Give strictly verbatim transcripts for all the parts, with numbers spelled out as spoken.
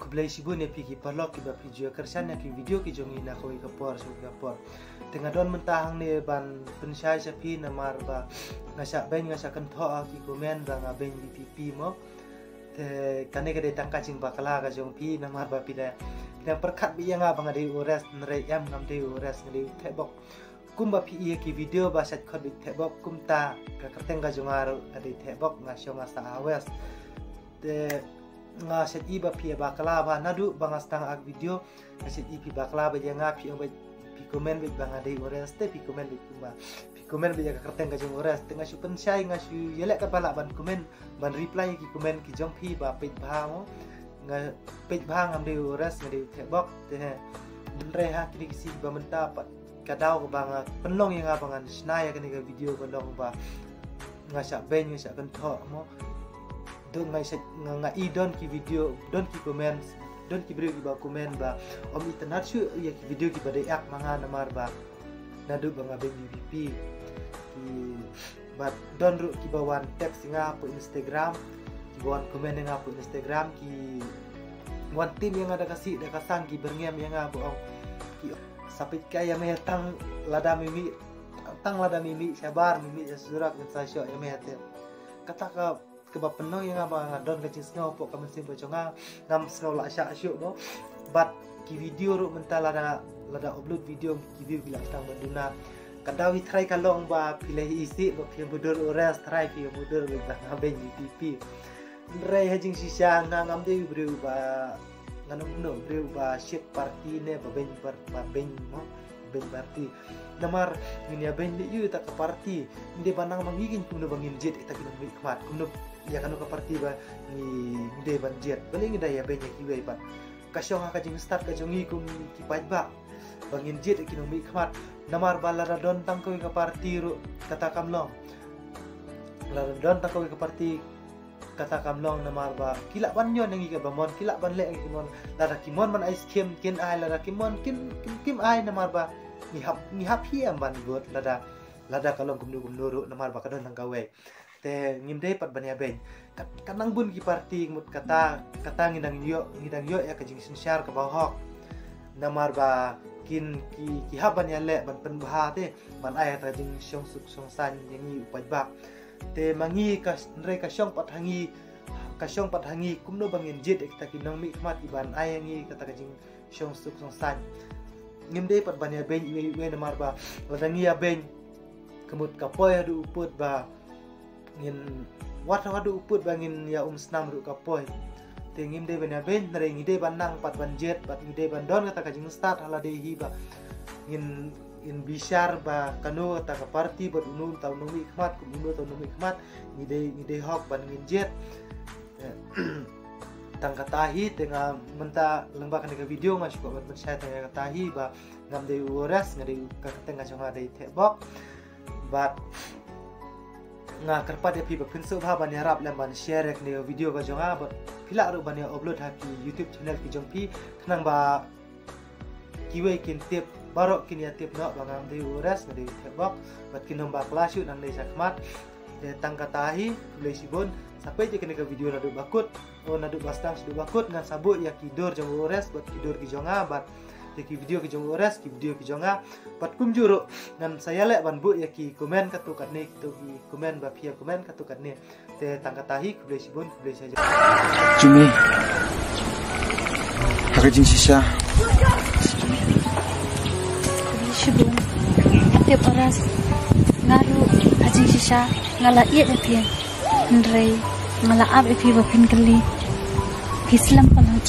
Khublei shibun ïa phi ki paralok kiba phi ju ïa kyrshan ïa ki video ki jong ngi na kawei ka por sha kawei ka por. Te nga don mynta hangne ban pynshai sha phi namar ba nga shah beiñ nga shah kynthoh ha ki comment ba nga beiñ VPP mo. Te kane ka dei tang ka jingbakla ka jong phi namar ba phi da, phi da pyrkhat beit ïa nga ba nga dei u Ores, hynrei em, ngam dei u Ores, nga dei u Thehbok. Kumba phi i ha ki video ba shait khot beit Thehbok, kumta ka kyrteng ka jong nga ruh ka dei Thehbok, nga shong ha Saha West. Te nga shait i ba phi ïa bakla ba naduh ba nga sdang act video, nga shait i phi bakla beit ïa nga, phi ong beit, phi comment beit ba nga dei u Ores, te phi comment beit kumba, phi comment beit ïa ka kyrteng ka jong u Ores. Te nga shu pynshai, nga shu ïaleh katba lah ban comment, ban reply ïa ki comment ki jong phi ba peit bha mo. Nga peit bha, ngam dei u Ores, nga dei u Thehbok. Te hynrei ha kine ki sngi ba mynta pat ka daw kaba nga pynlong ïa nga ba ngan shna ïa kane ka video ka long ba nga shah beiñ nga shah kynthoh mo. Don nga shah, nga, nga i don ki video, don ki comments, don ki briew kiba comment ba ym itynnad shuh ïa ki video kiba dei act ma nga namar ba naduh ba nga beiñ VPP. Ki, bad don ruh kiba wan text ïa nga hapoh Instagram, kiba wan comment ïa nga hapoh Instagram, ki wan tim ïa nga da ka sih da ka sang, ki byrngem ïa nga ba ong, ki, sa peit kai ïa me tang lada me mih, tang lada me mih shabar, me mih sha surok, ngin sa shoh ïa me te. Kata ka kaba pynlong ïa nga ba nga don ka jingsngew hapoh ka mynsiem ka jong nga, ngam sngew lah shah shuh mo. Bad ki video ruh mynta lada, lada upload video ki view ki lah sdang ban duna. Ka daw hi tharai ka long ba phi la isih ba phi ïa mudui u Ores, tharai phi ïa mudui ba nga beiñ VPP. Hynrei ha jingshisha nga ngam dei u briew ba, ngan ong kumno, briew ba shit party ne ba beiñ par-, ba beiñ mo, beiñ party. Namar ngin ïa beiñ leh ïa kata ka party, ngi dei ban nang ba ngi keiñ kumno ba ngin jied ïa kita ki nongmihkhmat, kumno ïa kano ka party ba ngi, ngi dei ban jied. Balei ngi dei ïa beiñ ïa kiwei pat? Ka shong ha ka jingstad ka jong ngi kum ki paidbah ba ngin jied ïa ki nongmihkhmat. Namar ba lada don tang kawei ka party ruh kata kam long. Lada don tang kawei ka party kata kam long namar ba ki lah ban ñion ïa ngi kaba mon, ki lah ban leh ïa ngi kaba mon. Lada ki mon ban ai skim kin ai, lada kim mon kin, kim, kim ai namar ba ngi hap, ngi hap hi em ban vote lada, lada ka long kumno kumno ruh namar ba ka don tang kawei. Te ngim dei pat ban ïa beiñ. Kat, kat nang bun ki party mut kata, kata ngi dang ïoh, ngi dang ïoh ïa ka jingsynshar kaba hok. Namar ba kin ki, ki hap ban ïaleh ban pynbha te ban ai ïa ka jingshong suk shong saiñ ïa ngi u paidbah. Te ma ngi ka, hynrei ka shong pat ha ngi, ka shong pat ha ngi kumno ba ngin jied ïa kita ki nongmihkhmat kiban ai ïa ngi kata ka jingshong suk shong saiñ. Ngim dei pat ban ïa beiñ iwei iwei namar ba lada ngi ïa beiñ ka mut ka poi haduh u pud ba ngin, wat haduh u pud ba ngin ïa um snam ruh ka poi. Te ngim dei ban ïa beiñ, hynrei ngi dei ban nang pat ban jied, bad ngi dei ban don kata ka jingstad ha lade hi ba ngin, ngin bishar ba kano kata ka party bad uno uta u nongmihkhmat, kum uno uta u nongmihkhmat, ngi dei, ngi dei hok ban ngin jied. Tang kata hi, te nga mynta lyngba kane ka video nga shu kwah ban pynshai tang ïa kata hi ba ngam dei u Ores, nga dei u, ka kyrteng ka jong nga dei Thehbok. Bad nga kyrpad ïa phi ba phin sngewbha ban ïarap lem ban share ïa kane ka video ka jong nga, bad phi lah ruh ban ïa upload ha ki YouTube channel ki jong phi, khnang ba kiwei kin tip, baroh kin ïa tip noh ba ngam dei u Ores, nga dei u Thehbok, bad kin ym bakla shuh nangne shakhmat. Te tang kata hi, khublei shibun, sa peit ïa kane ka video naduh ba kut, o naduh ba sdang shaduh ba kut, ngan sa buh ïa ki dur jong u Ores bad ki dur ki jong nga, bad ïa ki video ki jong u Ores, ki video ki jong nga. Bad kumjuh ruh ngan sa ïaleh ban buh ïa ki comment katto katne, kito ki comment ba phi ïa comment katto katne. Te tang kata hi, khublei shibun, khublei shibun. Jimmy. Ha ka jingshisha. Khublei shibun. Tip Ores. Nga ruh ha jingshisha nga la ïeit ïa phi. Hynrei nga la ap ïa phi ba phin kylli. Phi slem palat.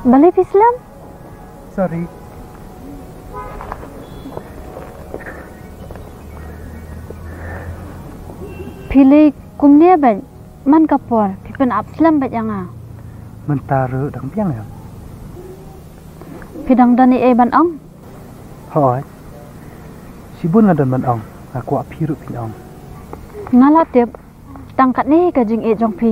Balei phi slem? Sorry. Phi leh kumne bad man ka por phi pynap slem bad ïa nga. Mynta ruh dang biang ïa. Phi dang don ei ei ban ong? Hooid. Shibun nga don ban ong, nga kwah phi ruh phin ong. Nga la tip tang katne ka jingïeit jong phi.